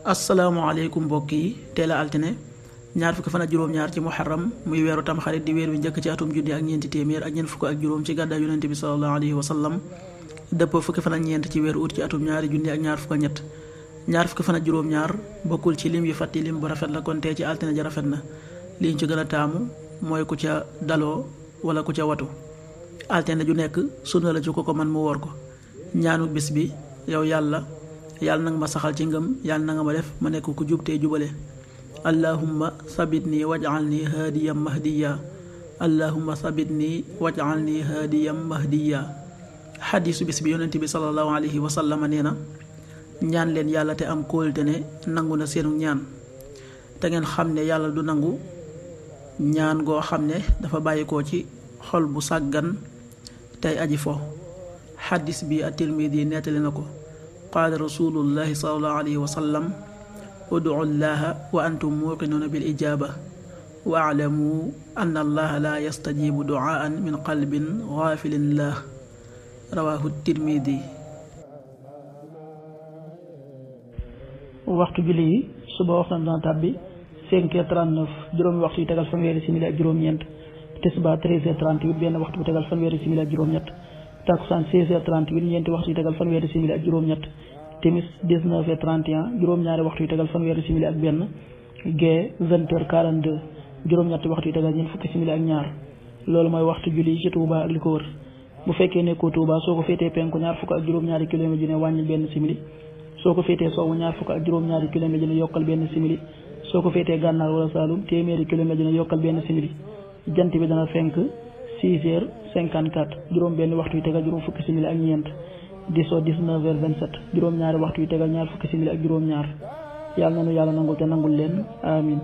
asalaamaaleykum mbokk yi teel a altine ñaar fukki fan ak juróom-ñaar ci muharram muy weeru tamxarit di weer wi njëkk ci atum junni ak ñeenti téeméer ak ñeent fukk ak juróom ci gàddaay yonente bi sallallahu alayhi wa sallam dëppoo fukki fan ak ñeent ci weeru ut ci atum ñaari junni ak ñaar fukk ak ñett ñaar fukki fan ak juróom-ñaar bokkul ci lim yu fàtti lim bu rafet la kon tey ci altine ja rafet na liñ ci gën a taamu mooy ku ca daloo wala ku ca watu altine ju nekk sunna la ci ko man mu woor ko ñaanu bis bi yow yàlla nanga ma saxal ci ngëm yàlla na nga ma def ma nekk ku jub tey jubale allahumma sabitni waj'alni haadiyan mahdiya allahumma sabitni waj'alni haadiyan mahdiya xadiisu bis bi yonent bi sallallahu alayhi wa sallam nee na ñaan leen yàlla te am kóolute ne nangu na seenu ñaan te ngeen xam ne yàlla du nangu ñaan goo xam ne dafa bàyyikoo ci xol bu sàggan tey aji fo xadiis bi at-Tirmidi nettali na ko qaala rasulullahi sallallahu alayhi wa sallam ud'u llaha wa antum muuqinuuna bil ijaaba wa a'lamu anna allaha la yastajibu du'aan min qalbin gaafilin lah rawaahu Tirmidi. waxtu julli yi suba waxtu na dana tàbbi 5h39 juróomi waxtu yu tegal fanweeri simili ak juróom-ñeent tisbaar 13h38 benn waxtu bu tegal fanweeri simili ak juróom-ñett takkusaan 16h38 ñeenti waxtu yu tegal fanweeri simili ak juróom-ñett timis 19h31 juróom-ñaari waxtu yu tegal fanweeri simili ak benn gee 20h42 juróom-ñetti waxtu yu tegal ñeent fukki simili ak ñaar loolu mooy waxtu julli ci Touba ak li ko wër bu fekkee nekkoo Touba soo ko féetee penku ñaar fukk ak juróom-ñaari kilomètre ju ne wàññi benn simili soo ko féetee sowwu ñaar fukk ak juróom-ñaari kilomètre ju ne yokkal benn simili soo ko féetee gànnaar wala Saalum téeméeri kilomètre ju ne yokkal benn simili jant bi dana fenk 6h54 juróom benn waxtu yu tegal juróom fukki simili ak ñeent di soo 19h27 juróom ñaari waxtu yu tegal ñaar fukki simili ak juróom ñaar yàlla nanu yàlla nangul te nangul leen amin